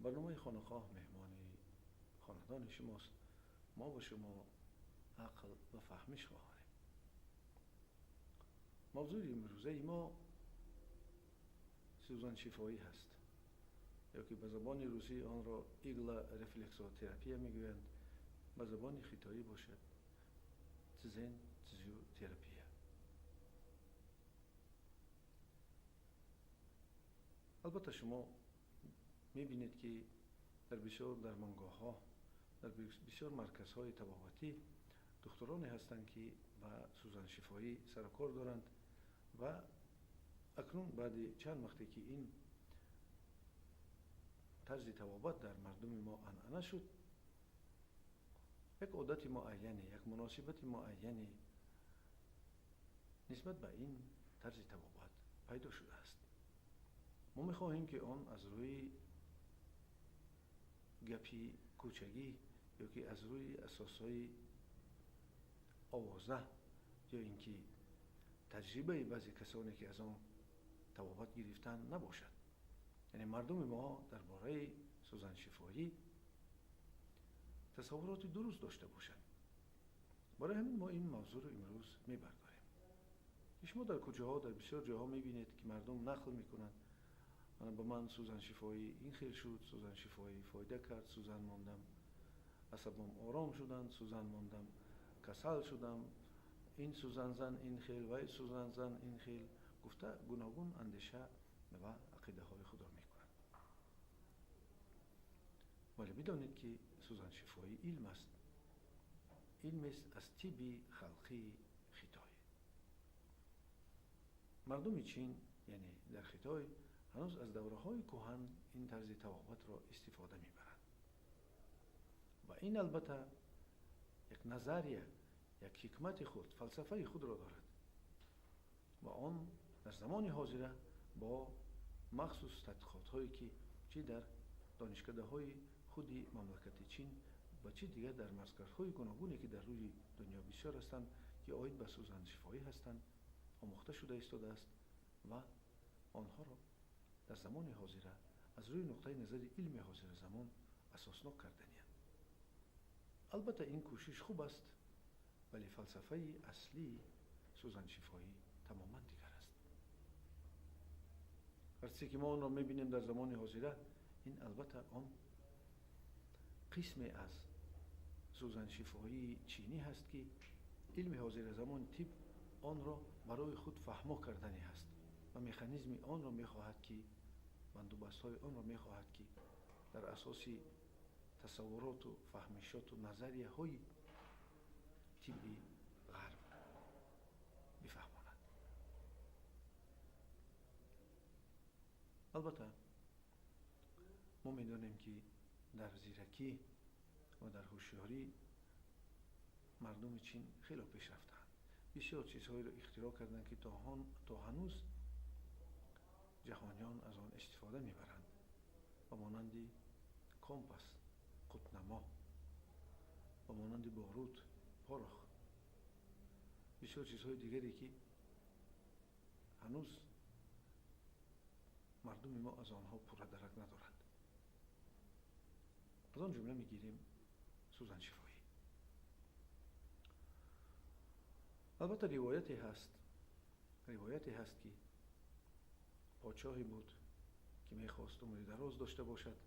Барномаи Хонақоҳ меҳмони хонадони шумост. Мо ба шумо ақл ва фаҳмиш хоҳонем. Мавзӯи имрӯзаи мо сӯзаншифоӣ ҳаст, ё ки ба забони русӣ онро иглорефлексотерапия мегӯянд, ба забони хитоӣ бошад цзен цзю терапия. Албатта шумо мебинед, ки дар бисёр дармонгоҳҳо, дар бисёр марказҳои табобатӣ духтуроне ҳастанд, ки ба сӯзаншифоӣ сарукор доранд ва акнун баъди чанд вақте ки ин тарзи табобат дар мардуми мо анъана шуд, як одати муайяне, як муносибати муайяне нисбат ба ин тарзи табобат пайдо шудааст. Мо мехоҳем, ки он аз рӯи гапи кӯчагӣ ё ки аз рӯи асосҳои овоза ё ин ки таҷрибаи баъзе касоне, ки аз он табобат гирифтанд, набошад. Яъне мардуми мо дар бораи сӯзаншифоӣ тасаввуроти дуруст дошта бошанд. Барои ҳамин мо ин мавзӯъро имрӯз мебардорем. Шумо дар кӯчаҳо, дар бисёр ҷойҳо мебинед, ки мардум нақл мекунанд: ба ман сӯзаншифоӣ ин хел шуд, сӯзаншифоӣ фоида кард, сӯзан мондам, асабом ором шуданд, сӯзан мондам, касал шудам, ин сӯзанзан ин хел, вай сӯзанзан ин хел, гуфта гуногун андеша ва ақидаҳои худро мекунанд. Вале бидонед, ки сӯзаншифоӣ илм аст, илмест аз тибби халқии Хитой. Мардуми Чин, яъне дар Хитой, ҳанӯз аз давраҳои кӯҳан ин тарзи табобатро истифода мебаранд ва ин албатта як назария, як ҳикмати худ, фалсафаи худро дорад ва он дар замони ҳозира бо махсус тадқиқотҳое, ки чӣ дар донишкадаҳои худи мамлакати Чин ва чӣ дигар дар марказҳои гуногуне, ки дар рӯи дунё бисёр ҳастанд, ки оид ба сӯзаншифоӣ ҳастанд, омӯхта шуда истодааст ва онҳоро дар замони ҳозира аз рӯи нуқтаи назари илми ҳозира замон асоснок карданианд. Албатта ин кӯшиш хуб аст, вале фалсафаи аслии сӯзаншифоӣ тамоман дигар аст. Ҳарче ки мо онро мебинем дар замони ҳозира, ин албатта он қисме аз сӯзаншифоии чинӣ ҳаст, ки илми ҳозиразамони тиб онро барои худ фаҳмо кардани ҳаст ва механизми онро мехоҳад, ки бандубастҳои онро мехоҳад, ки дар асоси тасаввуроту фаҳмишоту назарияҳои тибби ғарб бифаҳмонад. Албатта мо медонем, ки дар зиракӣ ва дар ҳушёрӣ мардуми Чин хело пеш рафтаанд. Бисёр чизҳоеро ихтироъ карданд, ки то ҳанӯз ҷаҳониён аз он истифода мебаранд, ба монанди компас, қутбнамо, ба монанди борут, порох, бисёр чизҳои дигаре, ки ҳанӯз мардуми мо аз онҳо пурра дарак надорад. Аз он ҷумла мегирем сӯзаншифоӣ. Албатта ривояте ҳаст, ки подшоҳе буд, ки мехост умри дароз дошта бошад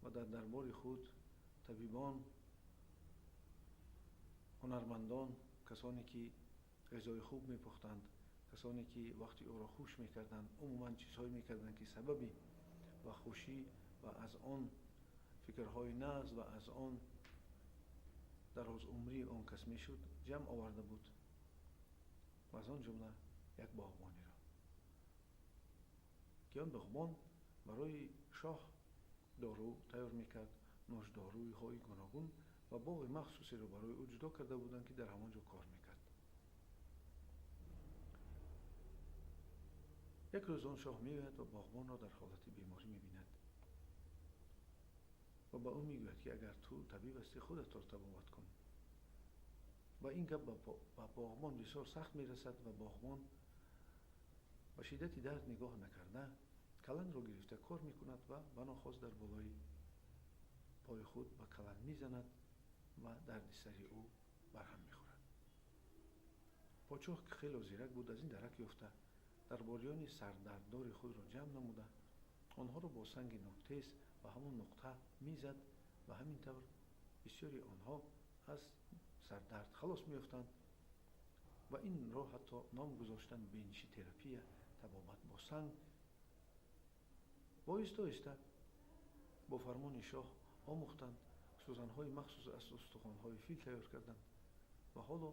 ва дар дарбори худ табибон, ҳунармандон, касоне ки ғизои хуб мепухтанд, касоне ки вақти ӯро хуш мекарданд, умуман чизҳое мекарданд, ки сабаби ба хушӣ ва аз он фикрҳои нағз ва аз он дарозумрии он кас мешуд, ҷамъ оварда буд ва аз он ҷумла як боғбонеро, ки он боғбон барои шоҳ дору тайёр мекард, нӯшдоруҳои гуногун, ва боғи махсусеро барои ӯ ҷудо карда буданд, ки дар ҳамон ҷо кор мекард. Як рӯз он шоҳ меояд ва боғбонро дар ҳолати беморӣ мебинад ва ба ӯ мегӯяд, ки агар ту табиб ҳастӣ, худатро табобат кун. Ва ин гап ба боғбон бисёр сахт мерасад ва боғбон ба шиддати дард нигоҳ накарда, каландро гирифта кор мекунад ва банохост дар болои пои худ ба каланд мезанад ва дарди сари ӯ барҳам мехӯрад. Подшоҳ, ки хело зирак буд, аз ин дарак ёфта, дарбориёни сардарддори худро ҷамъ намуда, онҳоро бо санги нуктез ба ҳамон нуқта мезад ва ҳамин тавр бисёри онҳо аз сардард халос меёфтанд ва инро ҳатто ном гузоштанд биниши терапия, табобат бо санг. Оҳиста оҳиста бо фармони шоҳ омӯхтанд, сӯзанҳои махсус аз устухонҳои фил тайёр карданд ва ҳоло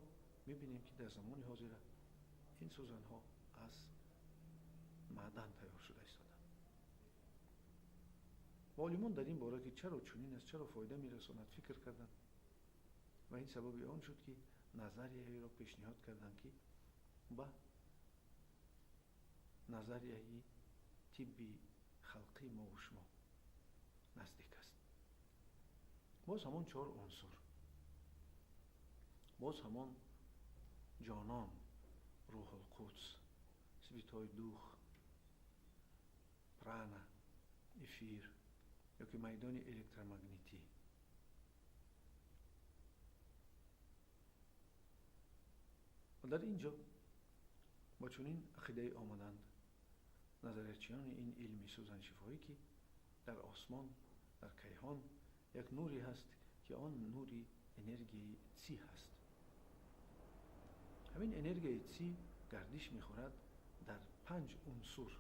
мебинем, ки дар замони ҳозира ин сӯзанҳо аз маъдан тайёр шуда истоданд. Ва олимон дар ин бора, ки чаро чунин аст, чаро фоида мерасонад, фикр карданд ва ин сабаби он шуд, ки назарияеро пешниҳод карданд, ки ба назарияи тибби халқи мову шумо наздик аст. Боз ҳамон чор унсур, боз ҳамон ҷонон, Рӯҳулқудс, Святой Дух, прана, эфир ёки майдони электромагнитӣ. Ва дар ин ҷо ба чунин ақидае омаданд назариячиёни ин илми сӯзаншифоӣ, ки дар осмон, дар кайҳон як нуре ҳаст, ки он нури энергияи ци ҳаст. Ҳамин энергияи ци гардиш мехӯрад дар панҷ унсур.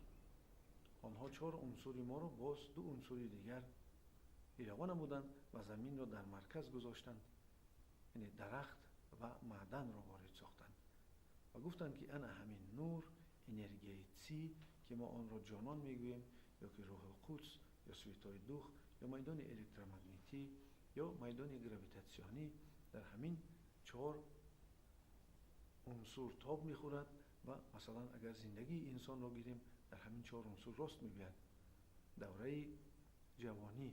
Онҳо чор унсури моро боз ду унсури дигар илова намуданд ва заминро дар марказ гузоштанд, яъне дарахт ва маъданро ворид сохтанд ва гуфтанд, ки ана ҳамин нур, энергияи ци, ки мо онро ҷонон мегӯем, ё ки Рӯҳулқудс, ё Святой Дух, ё майдони электромагнитӣ, ё майдони гравитатсионӣ, дар ҳамин чор унсур тоб мехӯрад. Ва масалан, агар зиндагии инсонро гирем, дар ҳамин чор унсур рост мебиёяд. Давраи ҷавонӣ,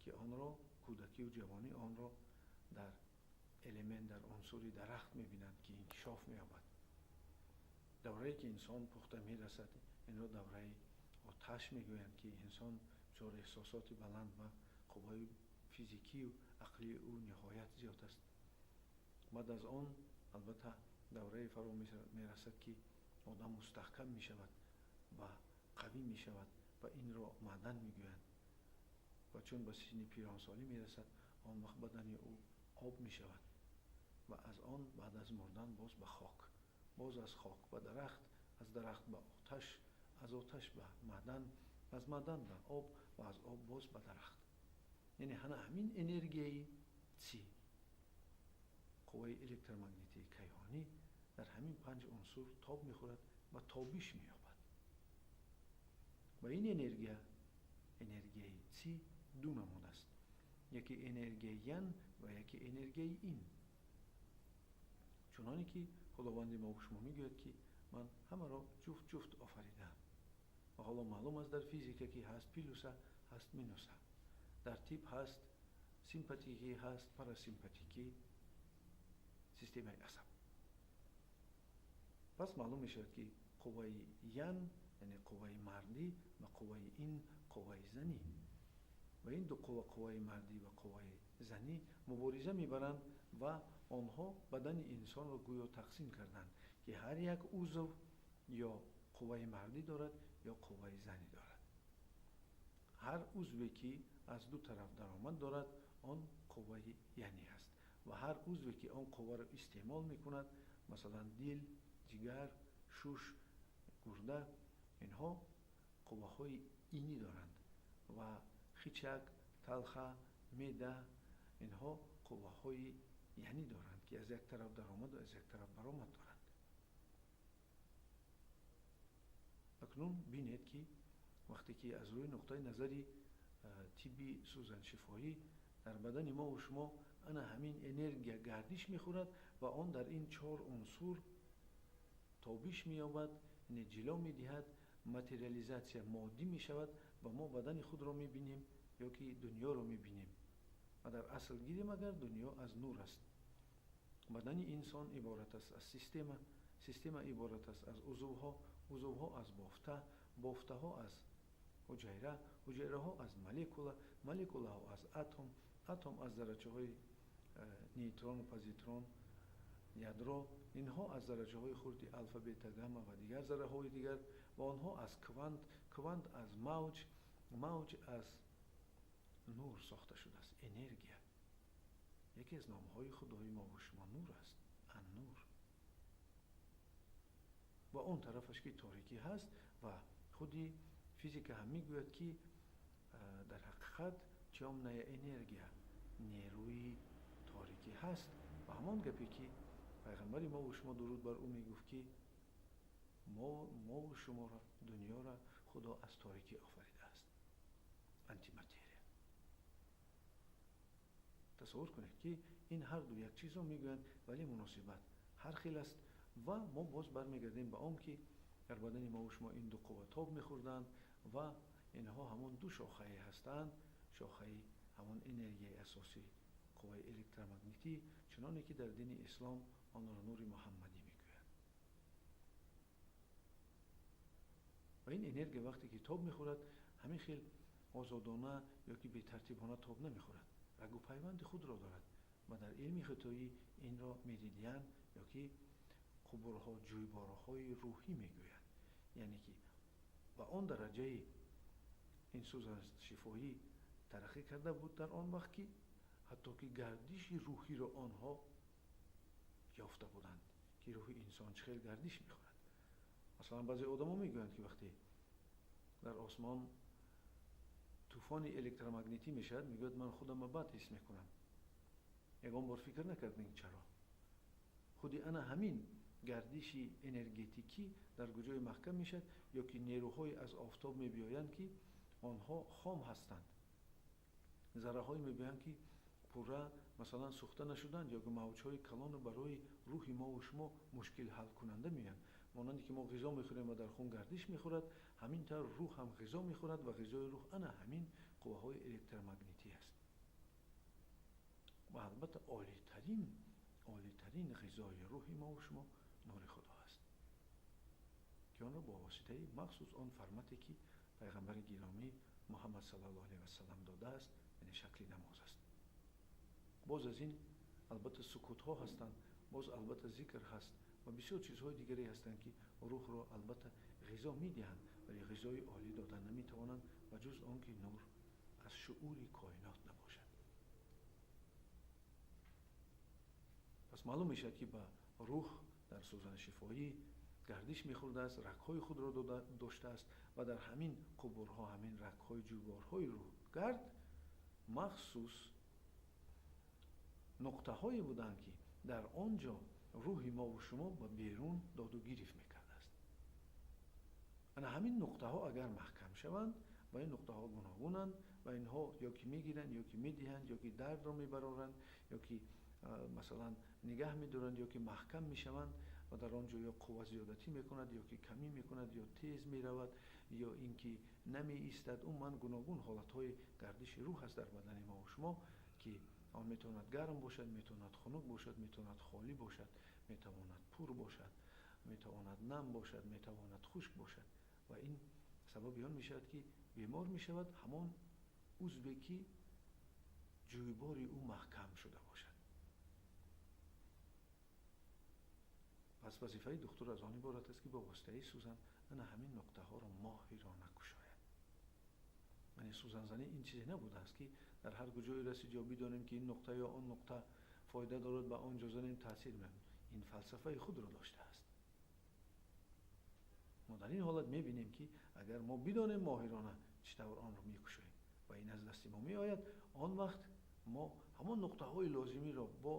ки онро кӯдакию ҷавонӣ, онро дар элемент, дар унсури дарахт мебинанд, ки инкишоф меёбад. Даврае ки инсон пухта мерасад, инро давраи оташ мегӯянд, ки инсон бисёр эҳсосоти баланд ва қувваи физикию ақлии ӯ ниҳоят зиёд аст. Баъд аз он, албатта, давраи фаро мерасад, ки одам мустаҳкам мешавад ва қавӣ мешавад ва инро маъдан мегӯянд. Ва чун ба синни пиронсолӣ мерасад, он вақт бадани ӯ об мешавад ва аз он баъд аз мурдан боз ба хок, боз аз хок ба дарахт, аз дарахт ба оташ, аз оташ ба маъдан, аз маъдан ба об ва аз об боз ба дарахт. Яъне ҳана ҳамин энергияи ци, қувваи электромагнитии кайҳонӣ, дар ҳамин панҷ унсур тоб мехӯрад ва тобиш меёбад. Ва ин энергия, энергияи ци, ду намуд аст: яке энергияи ян ва яке энергияи ин. Чуноне ки Худованди мо шумо мегӯяд, ки ман ҳамаро ҷуфт ҷуфт офаридаам. Ва ҳоло маълум аст дар физика, ки ҳаст плюса, ҳаст минуса, дар тиб ҳаст симпатикӣ, ҳаст парасимпатикӣ системаи асаб. Пас маълум мешавад, ки қувваи ян, яъне қувваи мардӣ, ва қувваи ин, қувваи занӣ, ва ин ду қувва, қувваи мардӣ ва қувваи занӣ, мубориза мебаранд ва онҳо бадани инсонро гӯё тақсим карданд, ки ҳар як узв ё қувваи мардӣ дорад, ё қувваи занӣ дорад. Ҳар узве ки аз ду тараф даромад дорад, он қувваи янӣ ҳаст, ва ҳар узве ки он қувваро истеъмол мекунад, масалан дил, ҷигар, шуш, гурда, инҳо қувваҳои инӣ доранд ва хичак, талха, меъда, инҳо қувваҳои янӣ доранд, ки аз як тараф даромад ва аз як тараф баромад доранд. Акнун бинед, ки вақте ки аз рӯи нуқтаи назари тибби сӯзаншифоӣ дар бадани мову шумо ана ҳамин энергия гардиш мехӯрад ва он дар ин чор унсур тобиш меёбад, яъне ҷило медиҳад, материализатсия, моддӣ мешавад ва мо бадани худро мебинем ё ки дунёро мебинем. Ва дар асл гирем агар, дунё аз нур аст. Бадани инсон иборат аст аз система, система иборат аст аз узвҳо, узвҳо аз бофта, бофтаҳо аз ҳуҷайра, ҳуҷайраҳо аз молекула, молекулаҳо аз атом, атом аз заррачаҳои нейтрон ва позитрон, ядро, инҳо аз заррачаҳои хурди алфа, бета, гамма ва дигар зарраҳои дигар, ва онҳо аз квант, квант аз мавҷ, мавҷ аз нур сохта шудааст, энергия. Яке аз номҳои худои мо ва шумо нур аст, ан-нур. Ва он тарафаш ки торикӣ ҳаст, ва худи физика ҳам мегӯяд ки дар ҳақиқат тёмная энергия, нерӯи торикӣ ҳаст. Ва ҳамон гапе ки пайғамбари мо ва шумо дуруд бар ӯ мегуфт ки мо ва шуморо, дунёро худо аз торикӣ офаридааст, антиматерия. Тасаввур кунед ки ин ҳар ду як чизро мегӯянд, вале муносибат ҳар хел аст. Ва мо боз бармегардем ба он ки дар бадани мо ва шумо ин ду қувва тоб мехӯрданд ва инҳо ҳамон ду шохае ҳастанд, шохаи ҳамон энергияи асосӣ, қувваи электромагнитӣ, чуноне ки дар дини ислом онро нури муҳаммадӣ мегӯянд. Ва ин энергия вақте ки тоб мехӯрад, ҳамин хел озодона ё ки бетартибона тоб намехӯрад, рагу пайванди худро дорад ва дар илми хитоӣ инро меридиан ё ки қубурҳо, ҷӯйборҳои рӯҳӣ мегӯянд. Яъне ки ба он дараҷаи ин сӯзаншифоӣ тараққӣ карда буд дар он вақт ки ҳатто ки гардиши рӯҳиро онҳо ёфта буданд, ки рӯҳи инсон чӣ хел гардиш мехӯрад. Масалан, баъзе одамо мегӯянд ки вақте дар осмон тӯфони электромагнитӣ мешавад, мегӯяд ман худамро бад ҳис мекунам. Ягон бор фикр накардем чаро. Худи ана ҳамин гардиши энергетикӣ дар куҷое маҳкам мешавад ё ки нерӯҳое аз офтоб мебиёянд ки онҳо хом ҳастанд, зарраҳое мебиёянд ки пурра масалан сӯхта нашуданд ё ки мавҷҳои калону барои рӯҳи мо ва шумо мушкил ҳалкунанда меоянд. Монанде ки мо ғизо мехӯрем ва дар хун гардиш мехӯрад, ҳамин тавр рӯҳ ҳам ғизо мехӯрад ва ғизои рӯҳ ана ҳамин қувваҳои электромагнитӣ аст. Ва албатта олитарин ғизои рӯҳи мо ва шумо нури худо аст, ки онро бо воситаи махсус он формате ки пайғамбари гиромӣ Муҳаммад саллаллоҳу алайҳи васаллам додааст, яъне шакли намоз аст. Боз аз ин албатта сукутҳо ҳастанд, боз албатта зикр ҳаст ва бисёр чизҳои дигаре ҳастанд ки рӯҳро албатта ғизо медиҳанд, вале ғизои олӣ дода наметавонанд ба ҷуз он ки нур аз шуури коинот набошад. Пас маълум мешавад ки ба рӯҳ дар сӯзаншифоӣ гардиш мехӯрдааст, рагҳои худро доштааст ва дар ҳамин қубурҳо, ҳамин рагҳои ҷӯйборҳои рӯҳгард махсус нуқтаҳое буданд ки дар он ҷо рӯҳи мо ва шумо ба берун доду гирифт мекардааст. Ана ҳамин нуқтаҳо агар маҳкам шаванд, ва ин нуқтаҳо гуногунанд ва инҳо ё ки мегиранд, ё ки медиҳанд, ё ки дардро мебароранд, ё ки масалан нигаҳ медоранд, ё ки маҳкам мешаванд ва дар он ҷо ё қувва зиёдатӣ мекунад, ё ки камӣ мекунад, ё тез меравад, ё ин ки намеистад. Умуман гуногун ҳолатҳои гардиши рӯҳ аст дар бадани мо ва шумо, ки он метавонад гарм бошад, метавонад хунук бошад, метавонад холӣ бошад, метавонад пур бошад, метавонад нам бошад, метавонад хушк бошад. Ва ин сабаби он мешавад ки бемор мешавад ҳамон узве ки ҷӯйбори ӯ маҳкам шуда бошад. Пас вазифаи духтур аз он иборат аст ки бо воситаи сӯзан ана ҳамин нуқтаҳоро моҳирона кушояд. Яъне сӯзанзанӣ ин чизе набудааст ки дар ҳар куҷое расид ё бидонем ки ин нуқта ё он нуқта фоида дорад, ба он ҷо занем таъсир меёбад. Ин фалсафаи худро доштааст. Мо дар ин ҳолат мебинем ки агар мо бидонем моҳирона чӣ тавр онро мекушоем ва ин аз дасти мо меояд, он вақт мо ҳамон нуқтаҳои лозимиро бо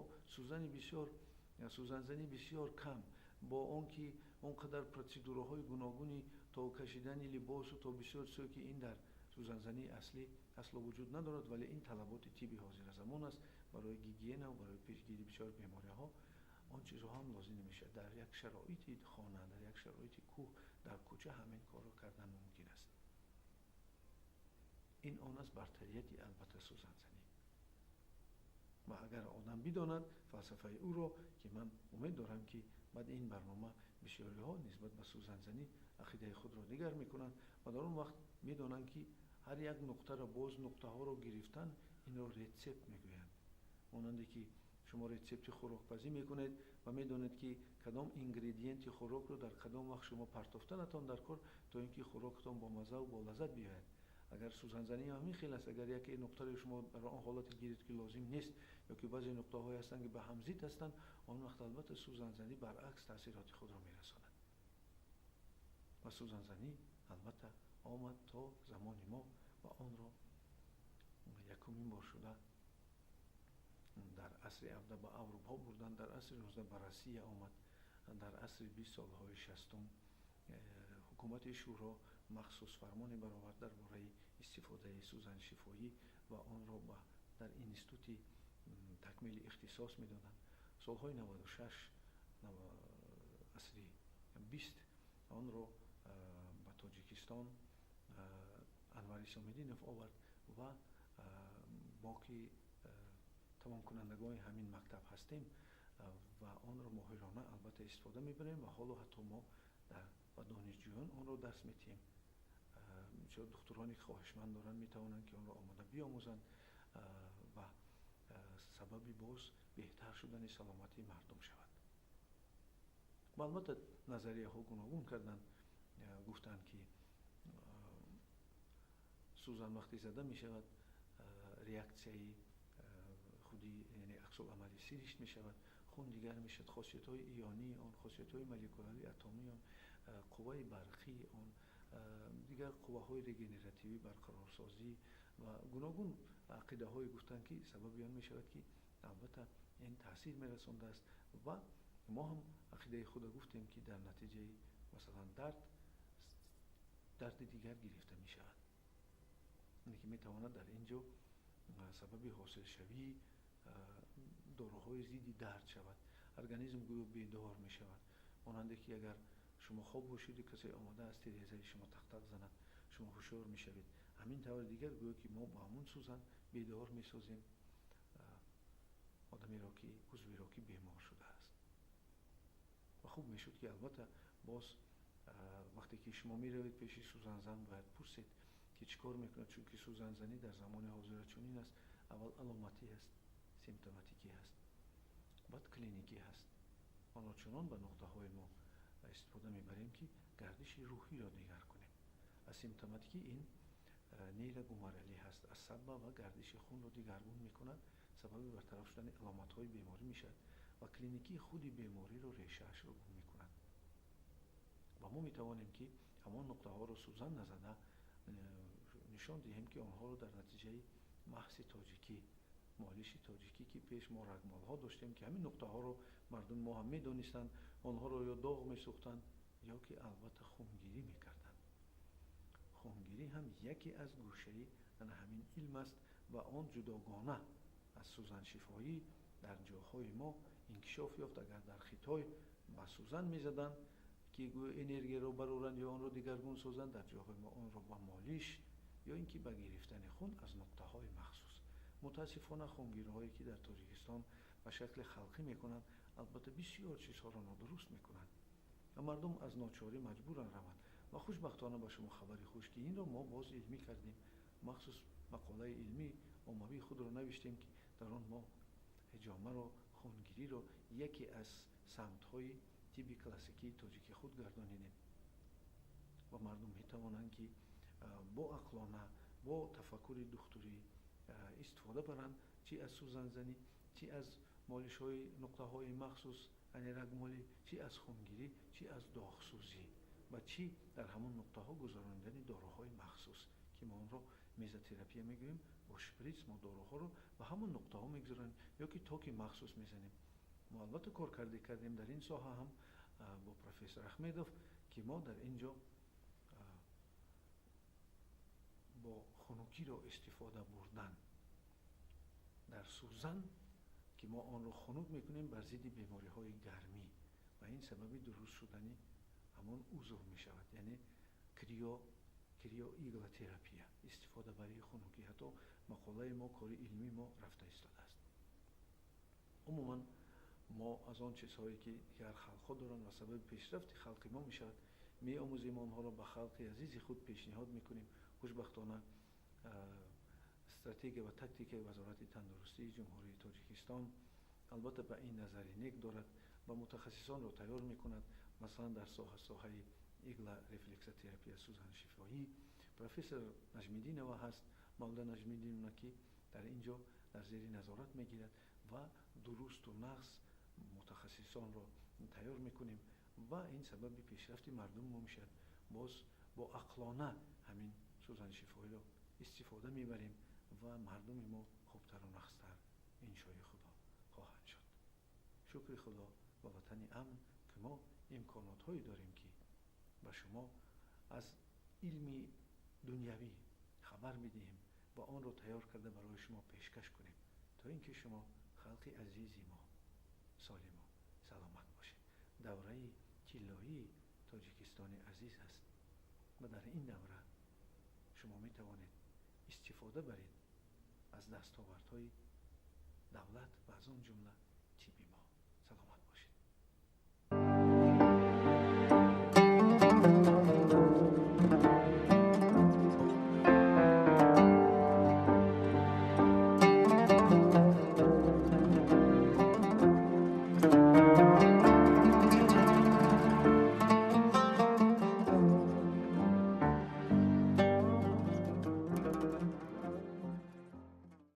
сӯзанзанӣ бисёр кам, бо он ки он қадар процедураҳои гуногуни то кашидани либосу то бисёр чизҳое ки ин дар сӯзанзании аслӣ асло вуҷуд надорад, вале ин талаботи тибби ҳозиразамон аст барои гигиена ва барои пешгирии бисёр бемориҳо, он чизҳо ҳам лозим намешавад. Дар як шароити хона, дар як шароити кӯҳ, дар кӯча ҳамин корро кардан мумкин аст. Ин он аст бартарияти албатта сӯзанзанӣ. Ва агар одам бидонад фалсафаи ӯро, ки ман умед дорам ки баъд ин барнома бисёриҳо нисбат ба сӯзанзанӣ ақидаи худро дигар мекунанд ва дар он вақт Медонанд, ки ҳар як нуқтаро боз нуқтаҳоро гирифтан, инро рецепт мегӯянд. Монанде ки шумо рецепти хӯрокпазӣ мекунед ва медонед, ки кадом ингредиенти хӯрокро дар кадом вақт шумо партофтанатон дар кор, то ин ки хӯроктон бомаззаву болаззат биёяд. Агар сӯзанзанӣ ҳамин хел аст, агар яке нуқтаро шумо дар он ҳолате гиред, ки лозим нест, ё ки баъзе нуқтаҳое ҳастанд, ки ба ҳам зид ҳастанд, он вақт албатта сӯзанзанӣ баръакс таъсироти худро мерасонад. Ва сӯзанзанӣ албатта омад то замони мо ва онро якумин бор шуда дар асри 17 ба Аврупо бурданд, дар асри 19 ба Россия омад, дар асри 20, солҳои 60-ум ҳукумати Шӯро махсус фармоне баровард дар бораи истифодаи сӯзаншифоӣ ва онро дар институти такмили ихтисос медоданд. Солҳои 96 асри 20 онро ба Тоҷикистон Анвар Исомиддинов овард ва мо, ки тамомкунандагони ҳамин мактаб ҳастем ва онро моҳирона албатта истифода мебарем ва ҳоло ҳатто мо ба донишҷӯён онро дарс медиҳем. Бисёр духтуроне, ки хоҳишманд доранд, метавонанд, ки онро омода биомӯзанд ва сабаби боз беҳтар шудани саломатии мардум шавад. Ва албатта назарияҳо гуногун карданд, гуфтанд, ки сӯзан вақте зада мешавад, реаксияи худи, яъне аксуламали сиришт мешавад, хун дигар мешавад, хосиятҳои ионии он, хосиятҳои молекулавии атомии он, қувваи барқии он, дигар қувваҳои регенеративӣ, барқарорсозӣ ва гуногун ақидаҳое гуфтанд, ки сабаби он мешавад, ки албатта ин таъсир мерасондааст. Ва мо ҳам ақидаи худро гуфтем, ки дар натиҷаи масалан дард дарди дигар гирифта мешавад, яъне ки метавонад дар ин ҷо сабаби ҳосилшавии доруҳои зидди дард шавад. Организм гӯё бедор мешавад, монанде ки агар шумо хоб бошеду касе омода аз тирезаи шумо тақтақ занад, шумо ҳушёр мешавед. Ҳамин тавр дигар гӯё ки мо ба ҳамун сӯзан бедор месозем одамеро, ки узверо, ки бемор шудааст. Ва хуб мешуд, ки албатта боз вақте ки шумо меравед пеши сӯзанзан, бояд пурсед, ки чӣ кор мекунад, чунки сӯзанзанӣ дар замони ҳозира чунин аст: аввал аломатӣ ҳаст, симптоматикӣ ҳаст, баъд клиникӣ ҳаст. Онро чунон ба нуқтаҳои мо истифода мебарем, ки гардиши рӯҳиро дигар кунем. Асимптоматикӣ ин нейрогуморалӣ ҳаст, асаба ва гардиши хунро дигаргун мекунад, сабаби бартараф шудани аломатҳои беморӣ мешавад ва клиникии худи бемориро, решаашро гум мекунад. Ва мо метавонем, ки ҳамон нуқтаҳоро сӯзан назада нишон диҳем, ки онҳоро дар натиҷаи маҳси тоҷикӣ, молиши тоҷикӣ, ки пеш мо рагмолҳо доштем, ки ҳамин нуқтаҳоро мардуми мо ҳам медонистанд, онҳоро ё доғ месӯхтанд, ё ки албатта хунгирӣ мекарданд. Хунгирӣ ҳам яке аз гӯшаи ана ҳамин илм аст ва он ҷудогона аз сӯзаншифоӣ дар ҷоҳои мо инкишоф ёфт. Агар дар Хитой ба сӯзан мезаданд, ки энергияро бароранд ё онро дигаргун созанд, дар ҷоҳои мо онро ба молиш ё ин ки ба гирифтани хун аз нуқтаҳои махсус. Мутаассифона, хунгирҳое, ки дар Тоҷикистон ба шакли халқӣ мекунанд, албатта бисёр чизҳоро нодуруст мекунанд ва мардум аз ночорӣ маҷбуран раванд. Ва хушбахтона ба шумо хабари хуш, ки инро мо боз илмӣ кардем, махсус мақолаи илмӣ оммавии худро навиштем, ки дар он мо ҳиҷомаро, хунгириро яке аз самтҳои тибби классикии тоҷикӣ худ гардонидем ва мардум метавонанд, ки бо ақлона, бо тафаккури духтурӣ истифода баранд, чӣ аз сӯзанзанӣ, чӣ аз молишҳои нуқтаҳои махсус, яъне рагмолӣ, чӣ аз хунгирӣ, чӣ аз доғсӯзӣ ва чӣ дар ҳамон нуқтаҳо гузаронидани доруҳои махсус, ки мо онро мезотерапия мегӯем. Бо шприц мо доруҳоро ба ҳамон нуқтаҳо мегузаронем ё ки токи махсус мезанем. Мо албатта кор кардем дар ин соҳа ҳам бо профессор Ахмедов, ки мо дар ин ҷо бо хунукиро истифода бурдан дар сӯзан, ки мо онро хунук мекунем бар зидди бемориҳои гармӣ, ва ин сабаби дуруст шудани ҳамон узв мешавад, яъне криоиглотерапия, истифода барои хунукӣ. Ҳатто мақолаи мо, кори илмии мо рафта истодааст. Умуман мо аз он чизҳое, ки дигар халқҳо доранд ва сабаби пешрафти халқи мо мешавад, меомӯзем, онҳоро ба халқи азизи худ пешниҳод мекунем. Хушбахтона, стратегия ва тактикаи Вазорати тандурустии Ҷумҳурии Тоҷикистон албатта ба ин назари нек дорад ва мутахассисонро тайёр мекунад. Масалан, дар соҳаи иглорефлексотерапия, сӯзаншифоӣ профессор Наҷмиддинова ҳаст, Мавлуда Наҷмиддиновна, ки дар ин ҷо дар зери назорат мегирад ва дурусту нағз мутахассисонро тайёр мекунем ва ин сабаби пешрафти мардум мо мешавад. Боз бо ақлона ҳамин сӯзаншифоиро истифода мебарем ва мардуми мо хубтару нағзтар, иншои Худо, хоҳанд шуд. Шукри Худо ба ватани амн, ки мо имконотҳое дорем, ки ба шумо аз илми дунявӣ хабар медиҳем ва онро тайёр карда барои шумо пешкаш кунем, то ин ки шумо, халқи азизи мо, солиму саломат бошед. Давраи тиллоии Тоҷикистони азиз аст ва дар ин давра шумо метавонед истифода баред аз дастовардҳои давлат ва аз он ҷумла тибби мо. Саломат.